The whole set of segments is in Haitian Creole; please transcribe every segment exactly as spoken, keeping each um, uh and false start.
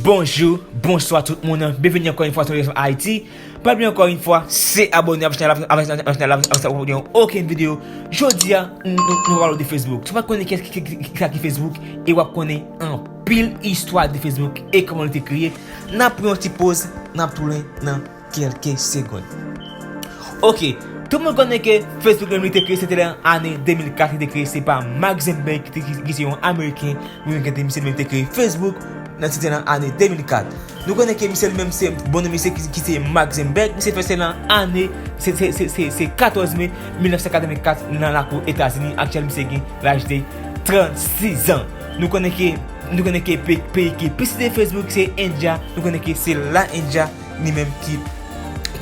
Bonjou, bonswa tout moun. Byenveni ankò yon fwa sou Leson Ayiti. Pa bliye ankò yon fwa, se abòne avèk chanèl la, avèk chanèl la, avèk chanèl la, avèk chanèl la, pou w pa pèdi okenn videyo. Jodi a, nou, nou, nou pale de Facebook. Si w pa konnen ki, ki, ki, ki, ki sa ki Facebook, e w ap konnen anpil istwa de Facebook e kòman li te kreye, n ap pran yon ti poz, n ap tounen nan kèlke segonn. Ok, tout moun konnen ke Facebook menm li te kreye, se te nan ane de mil kat li te kreye, se pa Mark Zuckerberg ki te, ki, ki se yon Ameriken, li menm ki te, misye li menm te kreye Facebook, nan se te nan ane de mil kat. Nou konnen ke misye li menm se bon non misye ki, ki se Mark Zuckerberg, misye fèt se nan ane, se, se, se, se, se katòz me mil nèf san katrevenkat nan lakou Etazini, aktyèl misye gen laj de trannsis zan. Nou konnen ke, nou konnen ke pe-, peyi ki plis itilize Facebook se India, nou konnen ke se la India li menm ki,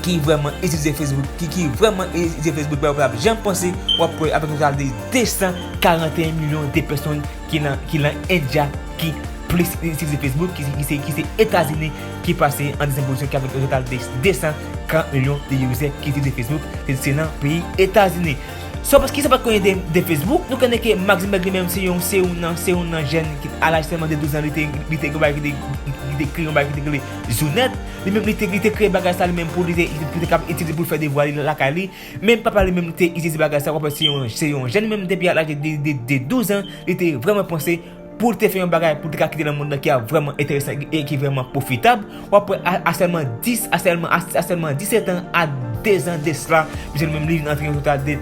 ki vrèman itilize Facebook, ki, ki vrèman itilize Facebook, pa w pa t ap janm panse, w ap wè avèk yon total de de san karanteyen milyon de pèsonn ki nan, ki nan India, ki plis itilize Facebook, ki, ki se, ki se Etazini, ki pase an dezyèm pozisyon, ki avèk yon total de de san karant milyon de user ki itilize Facebook, se, se nan peyi Etazini. So, paske sa pa t konnen de, de Facebook, nou konnen ke Mark Zuckerberg li menm se yon, se yon nan, se yon nan jèn ki, a laj sèlman de douz an, li te, li te gen yon bagay ki te, li te kreye yon bagay ki te rele Zounèt. Li menm, li te, li te kreye bagay sa li menm pou li te, pou li te kab itilize pou l fè devwa li lakay li. Men papa li menm, li te itilize bagay sa, w ap wè se yon, se yon jèn menm depi a laj de, de, de douz an, li te vrèman panse pou l te fè yon bagay, pou l te ka kite nan mond nan ki ap vrèman enteresan e ki vrèman pwofitab. W ap wè a, a sèlman dis, a sèlman, a, a sèlman disèt an, a de zan de sla, misye li menm li vin antre yon total de,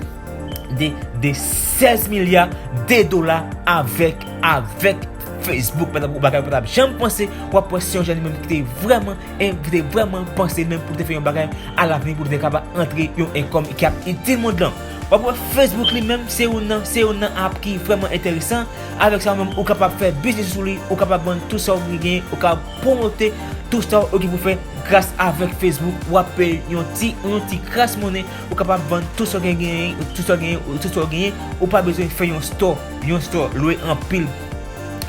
de, de sèz milya de dola avèk, avèk Facebook. Pandan pou bagay ou pa t ap janm panse, w ap wè se yon jèn li menm ki te vrèman, en, ki te vrèman panse menm pou l te fè yon bagay alavni pou l te kapab antre yon enkòm ki ap itil mond lan. W ap wè Facebook li menm, se youn nan, se youn nan app ki vrèman enteresan. Avèk sa menm, ou kapab fè biznis sou li, ou kapab vann tout sa w genyen, ou kapab pwomote tout sa w gen pou fè gras avèk Facebook. W ap peye yon ti, yon ti kras monnen, ou kapab vann tout sa w genyen, tout sa w genyen, tout sa w genyen. Ou pa bezwen fè yon store, yon store, lwe anpil,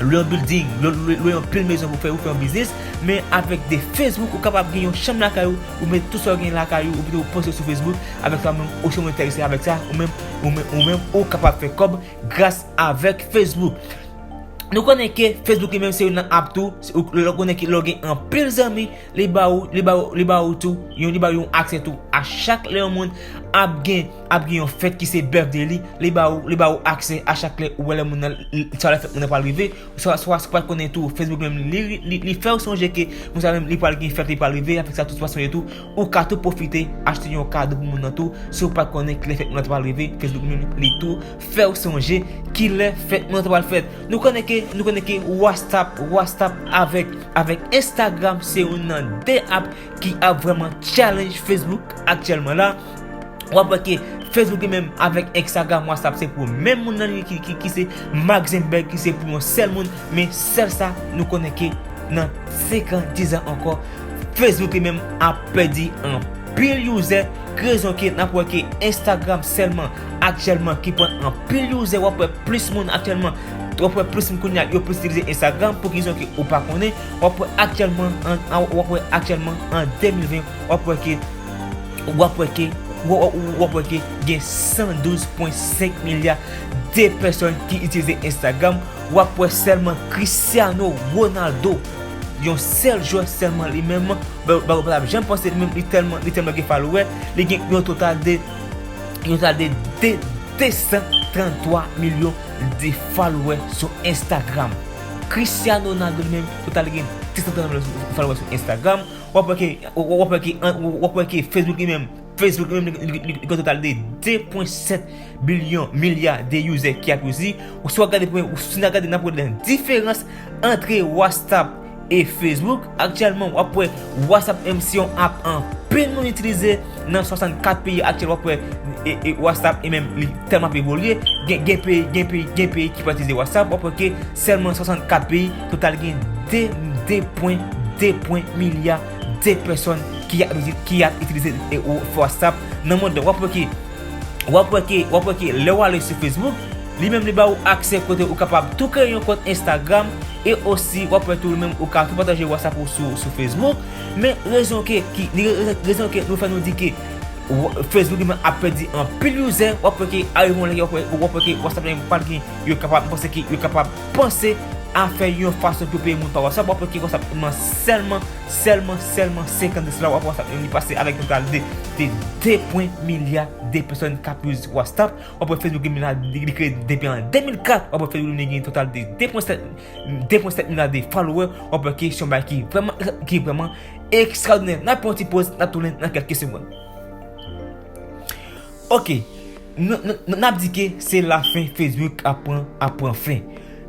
lwe yon building, lwe, lwe, lwe yon pil mezon pou fè, pou fè yon biznis. Men avèk de Facebook, ou kapab gen yon chanm lakay ou, ou met tout sa w genyen lakay ou, ou pito poste sou Facebook. Avèk sa menm, ou si w enterese avèk sa, ou menm, ou menm, ou menm, ou kapab fè kòb gras avèk Facebook. Nou konnen ke Facebook li menm se youn nan app tou, se, ou, lè w konnen ke lè w gen anpil zanmi, li ba ou, li ba ou, li ba ou tou, yon, li ba ou yon aksè tou. A chak lè yon moun ap gen, ap gen yon fèt ki se birthday li, li ba ou, li ba ou aksè a chak lè ou wè lè moun nan, l-, sa lè fèt moun nan pral rive. Swa, swa, si w pa t konnen tou, Facebook menm, li, li, li fè w sonje ke moun sa menm, li pral gen fèt, li pral rive, avèk sa tou, si w pa t sonje tou, ou ka tou pwofite achte yon kado pou moun nan tou, si w pa t konnen kilè fèt moun nan t pral rive, Facebook menm, li tou fè w sonje kilè fèt moun nan t pral fèt. Nou konnen ke, nou konnen ke WhatsApp, WhatsApp avèk, avèk Instagram, se youn nan de app ki ap vrèman challenge Facebook aktyèlman la. W ap wè ke Facebook li menm avèk Instagram, WhatsApp, se pou menm moun nan li ki, ki, ki se Mark Zuckerberg, ki se pou yon sèl moun, men sèl sa, nou konnen ke nan senk an, diz an ankò, Facebook li menm ap pèdi anpil user. Rezon ke n ap wè ke Instagram sèlman aktyèlman ki pran anpil user, w ap wè plis moun aktyèlman, w ap wè plis moun kounye a, yo plis itilize Instagram, pou ki rezon ke ou pa konnen, w ap wè aktyèlman an, an, w ap wè aktyèlman an de mil ven, w ap wè ke w ap wè ke, w, w, w ap wè ke gen san douz pwen senk milya de pèsonn ki itilize Instagram. W ap wè sèlman Cristiano Ronaldo, yon sèl jwè sèlman li menm, ba, ba, ou pa t ap janm panse li menm, li tèlman, li tèlman gen follower, li gen yon total de, yon total de, de, de san trannntwa milyon de follower sou Instagram. Cristiano Ronaldo li menm, total li gen de san trannntwa milyon follower sou Instagram. W ap wè ke, w, w ap wè ke, an, w ap wè ke Facebook li menm, Facebook li menm, li, li, li, li gen total de de pwen sèt bilyon, milya de user ki ap use li. Si w ap gade, si n ap gade, n ap wè nan diferans antre WhatsApp e Facebook. Aktyèlman, w ap wè WhatsApp menm se yon app anpil moun itilize nan swasannkat peyi aktyèl. W ap wè, e, e, WhatsApp e menm li tèlman ap evolye. Gen, gen peyi, gen peyi, gen peyi ki pa itilize WhatsApp. W ap wè ke sèlman swasannkat peyi, total gen de, de pwen, de pwen milya de pèsonn ki ap, ki ap itilize, e, WhatsApp nan mond lan. W ap wè ke, w ap wè ke, w ap wè ke lè w ale sou Facebook, li menm li ba ou aksè kote ou kapab tou kreye yon kont Instagram, e osi w ap wè tou li menm ou ka tou pataje WhatsApp ou sou, sou Facebook. Men rezon ke, ki, rezon ke nou fè nou di ke Facebook li menm ap pèdi anpil user, w ap wè ke arive yon lè w ap wè ke WhatsApp li menm pral gen, yo kapab, m panse ke yo kapab panse a fè yon fason pou yo peye moun pa WhatsApp, w ap wè ke WhatsApp li menm sèlman, sèlman, sèlman senkant de sila, w ap wè WhatsApp li menm li pase avèk yon total de, de de pwen milya de pèsòn k ap use WhatsApp, w ap wè Facebook li menm la, li, li kreye depi an de mil kat, w ap wè Facebook li menm li gen total de de pwen sèt, de pwen sèt milya de follower, w ap wè ke se yon bagay ki vrèman, ki vrèman ekstraòdinè. N ap pran yon ti poz, n ap tounen nan kèlke segonn. Ok, n, n, n, n ap di ke se lafen Facebook ap pran, ap pran fen.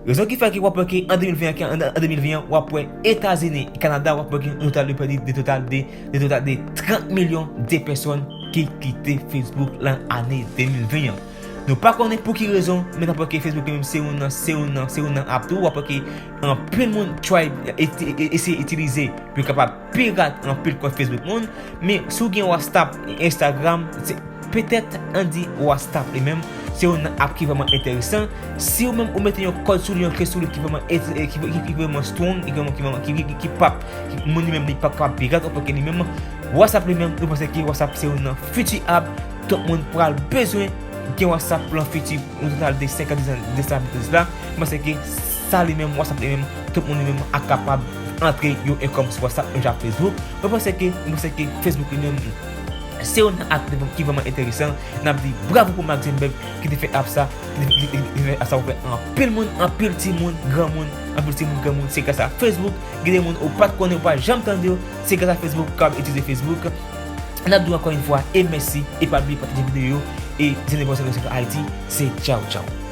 Rezon ki fè ke w ap wè ke an de mil ven an, an, an de mil ven an, w ap wè Etazini, Kanada, w ap wè ke yon total de pèdi, de total de, de total de trant milyon de pèsòn ki kite Facebook lan ane de mil ven an. Nou pa konnen pou ki rezon, men n ap wè ke Facebook li menm se youn nan, se youn nan, se youn nan app tou, w ap wè ke anpil moun try, eti-, e-, eseye itilize pou yo kapab pirat anpil kont Facebook moun, men si w gen WhatsApp, Instagram, se petèt ann di WhatsApp li menm, se youn nan app ki vrèman enteresan. Si ou menm ou mete yon kòd sou li, yon kle sou li ki vrèman ent-, ki, ki, ki, ki vrèman strong, ki vrèman, ki vrèman, ki, ki, ki, ki p ap, ki, moun li menm li p ap kapab pirat, w ap wè ke li menm, WhatsApp li menm, nou panse ke WhatsApp se youn nan fiti app, tout moun pral bezwen gen WhatsApp lan fiti, yon total de senkant, de sa, de sa. M panse ke sa li menm, WhatsApp li menm, tout moun li menm ap kapab antre yon income sou WhatsApp, menm jan ak Facebook. Mwen panse ke, mwen panse ke Facebook li menm, se youn nan app ki vrèman enteresan. N ap di bravo pou Mark Zuckerberg ki te fè app sa, ki te, ki te, ki te fè app sa pou fè anpil moun, anpil timoun, granmoun, anpil timoun, granmoun. Se gras a Facebook, gen de moun ou pa t konnen, ou pa janm tande yo, se gras a Facebook, w kapab itilize Facebook. N ap di w ankò yon fwa, e mèsi, e pa bliye pataje videyo yo, e se te pwofesè Ayiti, se tchaw, tchaw.